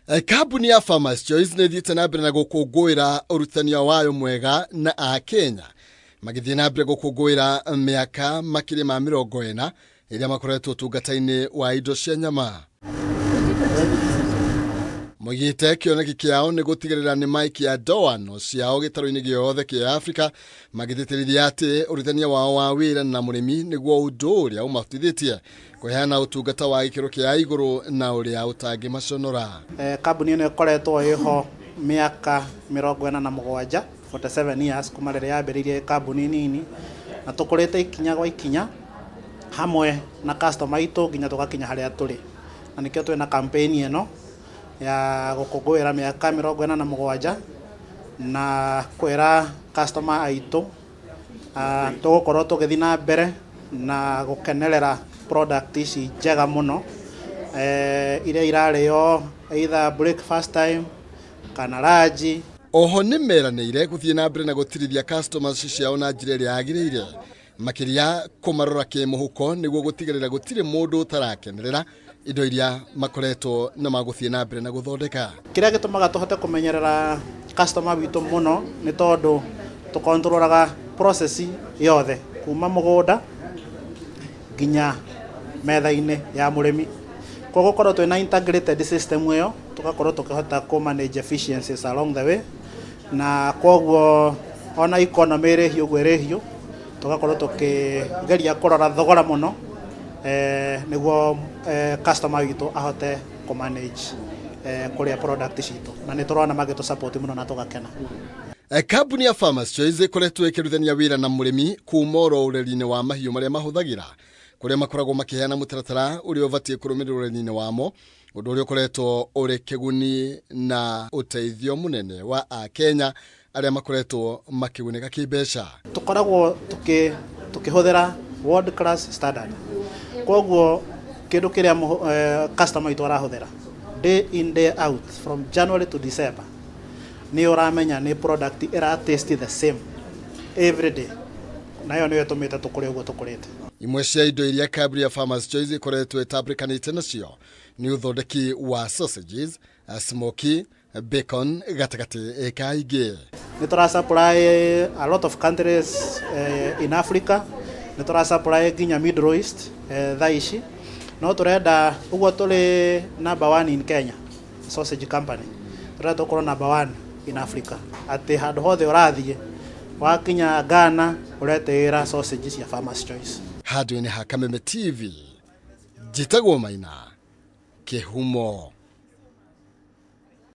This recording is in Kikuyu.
Kambuni ya Farmers Choice nĩ ĩthiĩte na mbere na gũkũngũĩra ũrutania wayo mwega na Akenya magĩthiĩ na mbere gũkũngũĩra mĩaka makĩria ma 40 ĩrĩa makoretwo ũtungata-inĩ wa indo cia nyama. Moigĩte kĩoneki kĩao nĩ gũtigĩrĩra nĩ maikia ndoano ciao gĩtarũ-inĩ gĩothe kĩa Afrika, magĩtĩtĩrithia atĩ ũrutania wao wa wĩra na mũrĩmi nĩguo ũndũ ũrĩa ũmahotithĩtie kũheana ũtungata wa gĩkĩro kĩa igũrũ na ũrĩa ũtangĩmaconora. Kambuni ĩno ĩkoretwo ĩho mĩaka 47, 47 years, kuma rĩrĩa yambĩrĩirie kambuni nini, na tũkũrĩte ikinya gwa ikinya hamwe na customer aitũ nginya tũgakinya harĩa tũrĩ. Na nĩkĩo twĩna campaign ĩno ya gũkũngũĩra mĩaka 47 na kwĩra customer aitũ tũgũkorwo tũgĩthiĩ na mbere na gũkenerera product ici njega mũno, iria irarĩo either breakfast time kana lunch. Oho nĩ meranĩire gũthiĩ na mbere na gũtirithia customers ciao na njĩra ĩrĩa yagĩrĩire, makĩria kũmarora kĩmũhuko nĩguo gũtigĩrĩra gũtirĩ mũndũ ũtarakenerera indo iria makoretwo na magũthiĩ na mbere na gũthondeka. Kĩrĩa gĩtũmaga tũhote kũmenyerera customer witũ mũno nĩ tondũ tũkontrolaga process yothe kuma mũgũnda nginya metha-inĩ ya mũrĩmi. Koguo gũkorwo twĩna integrated system ĩyo, tũgakorwo tũkĩhota kũ manage efficiencies along the way, na koguo ona economy ĩrĩ hiũ ũguo ĩrĩ hiũ, tũgakorwo tũkĩgeria kũrora thogora mũno, nĩguo customer witũ ahote kũ manage kũrĩa product citũ, na nĩ tũrona magĩtũ support mũno na tũgakena. Kambuni ya Farmers Choice ĩkoretwo ĩkĩrutithania wĩra na mũrĩmi kuma oro ũreri-inĩ wa mahiũ marĩa mahũthagĩra, kũrĩa makoragwo makĩheana mũtaratara ũrĩa ũbatiĩ kũrũmĩrĩrwo ũreri-inĩ wamo, ũndũ ũrĩa ũkoretwo ũrĩ kĩguni na ũteithio mũnene wa Akenya arĩa makoretwo makĩgunĩka kĩmbeca. Tũkoragwo tũkĩhũthĩra world class standard, koguo kĩndũ kĩrĩa customer witũ arahũthĩra day in day out from January to December, nĩ ũramenya nĩ product ĩra taste the same every day, na ĩyo nĩyo ĩtũmĩte tũkũre ũguo tũkũrĩte. Imwe cia indo iria kambuni ya Farmers Choice ĩkoretwo ĩtambũrĩkanĩte nacio nĩ ũthondeki wa sausages, smoky, bacon gatagatĩ ka ingĩ. Nĩ tũra supply a lot of countries in Africa, nĩ tũra supply nginya Middle East thaa ici, no tũrenda ũguo tũrĩ number one in Kenya sausage company, tũrenda tũkorwo number one in Africa, atĩ handũ hothe ũrathiĩ wakinya Ghana ũretĩĩra sausage cia Farmers Choice. Handũ-inĩ ha Kameme TV, njĩtagwo Maina Kĩhumo.